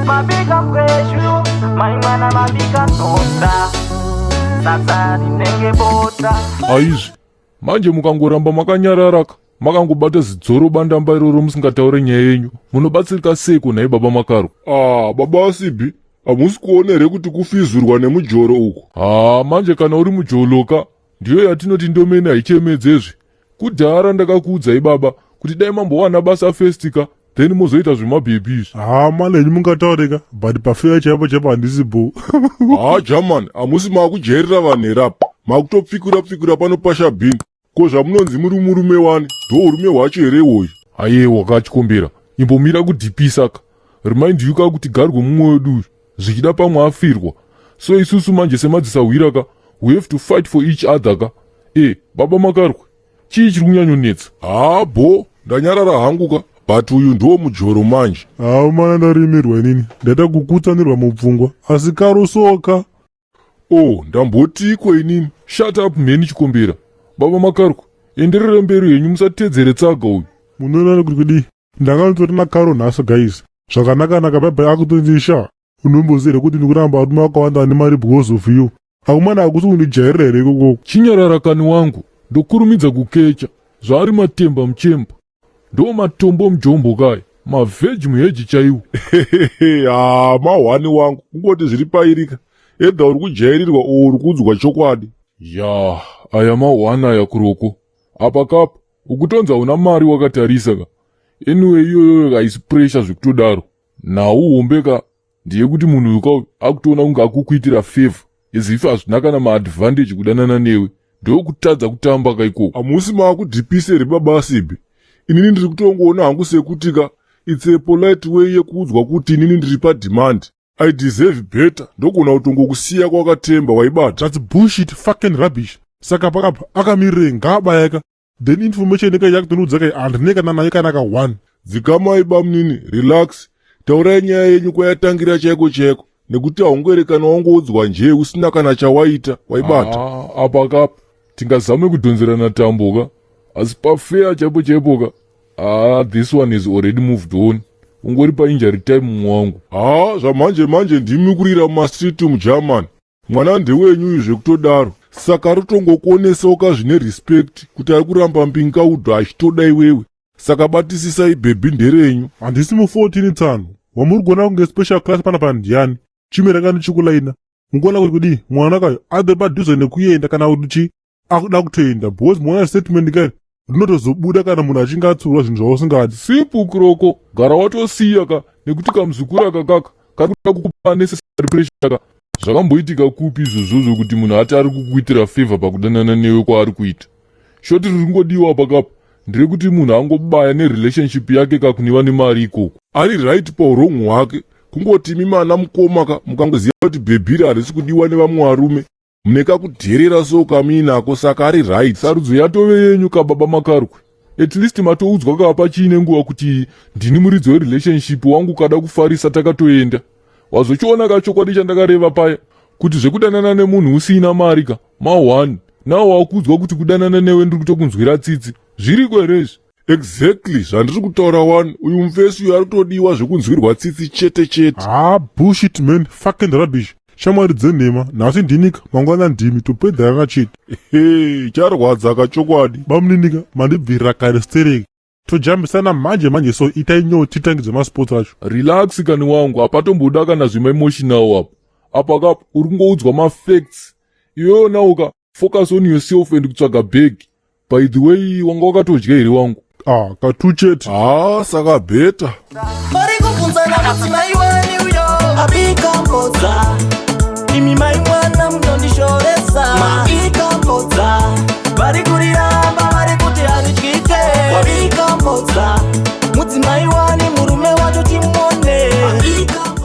Mabika kweshu, mai mwana mabika nonda. Sadza rinenge bota. Aizvi manje mukangoramba makanyararaka, makangobata zidzoro bandamba iroro, musingataure nyaya yenyu, munobatsirika seiko nhai baba Makarwe? Ah, baba Asibi, hamusi kuona here kuti kufizurwa nemujoro uku? Haa, manje kana uri mujoloka, ndiyo yatinoti ndomene haichemedzezve. Kudhara ndakakuudzai baba kuti dai mambowana basa first ka, then mozoita zvemabhebhi izvi. Haa, mane henyu mungataurika, but pafair chaipo chaipo handisi bo. Haa german, hamusi maakujairira vanhu here apa? Maakutopfikura pfikura pano pashabhini. Ko zvamunonzi muri murume wani, ndo urume hwacho here iwoyu? Ayewa kachikombera, imbomira kudhipisa ka. Remind you ka kuti garwe mumwe wedu uyu zvichida pamwe afirwa, so isusu manje semadzisahwira ka, we have to fight for each other ka. E baba Makarwe, chii chiri kunyanyonetsa? Haa bo, ndanyarara hangu ka, but uyu ndiwo mujoro manje. Haa mana, ndarimirwa inini, ndaita kukutsanirwa mupfungwa, asi karusoka. Oh, ndambotiko inini? Shut up mheni chikombera. Baba Makarwe, enderere mberi henyu, musatedzere tsaga uyu. Munoona kuti kudii, ndanga nditori nakaro nhasi guys, zvakanaka-naka, bhaibhai akutondisha. Unomboziva here kuti ndikuramba varume vakawanda vane mari because of you? Akumana, hakusi kundijairira here ikokoko? Chinyarara kani wangu, ndokurumidza kukecha. Zvaari matemba muchemba, ndo matombo mujombo kaya, mavheji muheji chaiwo. Haa, mahwani wangu, kungoti zviri pairika, edha uri kujairirwa o uri kuudzwa chokwadi. Ya, aya mahwani aya kuroko. Apa kapa ukutonzi hauna mari wakatarisa ka. Anyway, iyoyo haisi pressure zvekutodaro. Nhau hombe ka ndeyekuti munhu uyu kauyu akutoona kunge akukuitira favor, as if hazvina kana maadvantage kudanana newe. Ndokutadza kutamba ka ikoko. Hamusi maakudhipisa here baba Asibi? Inini ndiri kutongoona hangu sekuti ka it's a polite way yekuudzwa kuti inini ndiri pademand, I deserve better, ndogona kutongokusiya kwakatemba waibata. That's bullshit, fucking rubbish. Saka pakapa akamirirei? Ngaabayaka, then information ika yakutonudza kai, handine kana nayo kana ka one. Dzikamai bamunini, relax, taurai nyaya yenyu kwayatangira chaiko chaiko, nekuti haungoerekana wangoudzwa njee usina kana chawaita, waibata. Ah, apa kapa tingazame kudhonzerana tambo ka, asi pafair chaipo chaipo ka, ah, this one is already moved on, ungori painjury time mumwe wangu. Haa, zvamanje manje ndimi kurira mumastreet mugerman, mwana ndewenyu uyu zvekutodaro, saka ritongokuonesawo ka zvine respect kuti ari kuramba mbingaudho achitoda iwewe, saka batisisai bhebhi, nderenyu. Handisi mu14 tsano wamuri kuona kunge special class panapa ndiani? Chimiranga ndichikulaina, mukuona kuti kudii? Mwana kayo ave padhuze nekuenda kana kuti chi akuda kutoenda, because muona statement kari rinotozobuda kana munhu achinge atsurwa zvinhu zvausingadi. Simple kuroko, gara watosiya ka, nekuti kamuzukuru aka kaka kari kuda kukupa necessary pressure ka. Zvakamboitika kupi izvozvozvo kuti munhu ati ari kukuitira favor pakudanana newe kwaari kuita? Short riri kungodiwa pakapa nderekuti munhu angobaya nerelationship yake kakuniva nemari ikoko. Ari right paurong hwake, kungoti imi mana mukoma ka, mukangoziva kuti bhebhiri harisi kudiwa nevamwe varume, mune kakudherera so kamuinako, saka ari right. Sarudzo yatove yenyu ka baba Makarwe. At least matoudzwa kaa pachiine nguva kuti ndini muridzi werelationship wangu, kada kufarisa takatoenda. Wazochiona ka chokwadi chandakareva paya kuti zvekudanana nemunhu usina mari ka ma1 nawo wakuudzwa kuti kudanana newe ndiri kutokunzwira tsitsi, zviriko here izvi? Exactly zvandiri kutaura wani, uyu mufesi uyu ari kutodiwa zvekunzwirwa tsitsi chete chete. Haa, bullshit man, fucking rubbish, shamwari dzenhema, nhasi ndinika, mangwana ndimi, topedzerana chete. He, charwadza kachokwadi. Bamuninika, mandibvirira kare stereki, tojambisana manje manje, so itai nyoo titangidze masports acho. Relax kani wangu, hapatomboda kana zvemaemotional apo. Apa kapa uri kungoudzwa mafacts, iwewo nauka focus on yourself and kutsvaga bag. By the way, wanga wakatodya here wangu? Ah, katu chete. Haa, saka better. Vari kubvunzana mudzimai wani uyo abika mbodza, imi mai mwana munondishoresa. Mabika mbodza, vari kuriramba, vari kuti haridyike. Wabika mbodza mudzimai wani, murume wacho timone. Abika.